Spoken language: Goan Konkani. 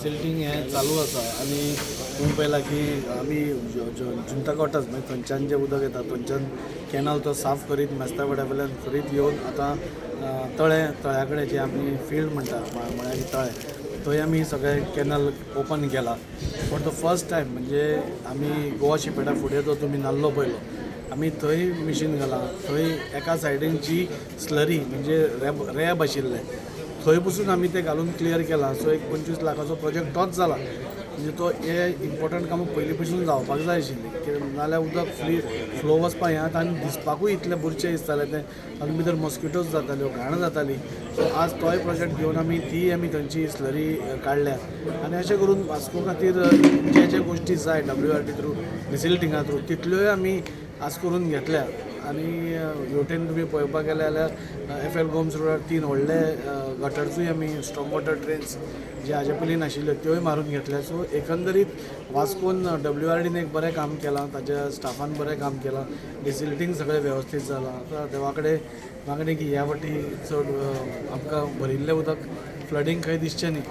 डिसिल्टींग हें चालू आसा आनी तुमी पळयलां की आमी जुंता कॉटर्स, म्हणजे थंयच्यान जें उदक येता थंयच्यान कॅनल तो साफ करीत मेस्ता वाड्या वयल्यान करीत येवन आतां तळें, तळ्या कडेन जें आमी फिल्ड म्हणटा, म्हळ्यार तळें, थंय आमी सगळे कॅनल ओपन केला फॉर the first time. म्हणजे आमी गोवा शिपेडा फुडें जो तुमी नाल्लो पळयलो, आमी थंय मिशीन घालां. थंय एका सायडीन जी स्लरी म्हणजे रेब रेब आशिल्लें, थंय पसून आमी तें घालून क्लियर केलां. सो एक 25 लाखाचो प्रोजेक्ट तोच जाला. म्हणजे तो हे इम्पॉर्टंट कामां पयलीं पसून जावपाक जाय आशिल्लीं, कित्याक नाल्यार उदक फ्री फ्लो वचपा हें आतां आनी दिसपाकूय इतलें बुरशें दिसतालें तें. तातूंत भितर मॉस्किटोज जाताल्यो, घाण जाताली. सो आज तोय प्रोजेक्ट घेवन आमी तीय आमी थंयची स्लरी काडल्या आनी अशें करून वास्को खातीर जे जे गोश्टी जाय डब्ल्यू आर डी थ्रू, डिसिल्टिंगा थ्रू, तितल्योय आमी आज करून घेतल्या. आनी हेवटेन तुमी पळोवपाक गेले जाल्यार एफ एल गोम्स रोडार तीन व्हडले गटर्सूय आमी, स्टॉर्म वॉटर ड्रेन्स जे हाजे पयलीं नाशिल्ल्यो, त्योय मारून घेतल्या. सो एकंदरीत वास्कोन डब्ल्यू आर डीन एक बरें काम केलां, ताच्या स्टाफान बरें काम केलां, डिसिल्टींग सगळें वेवस्थीत जालां. आतां देवा कडेन मागणें की ह्या फावटी चड आमकां भरिल्लें उदक, फ्लडींग खंय दिसचें न्ही.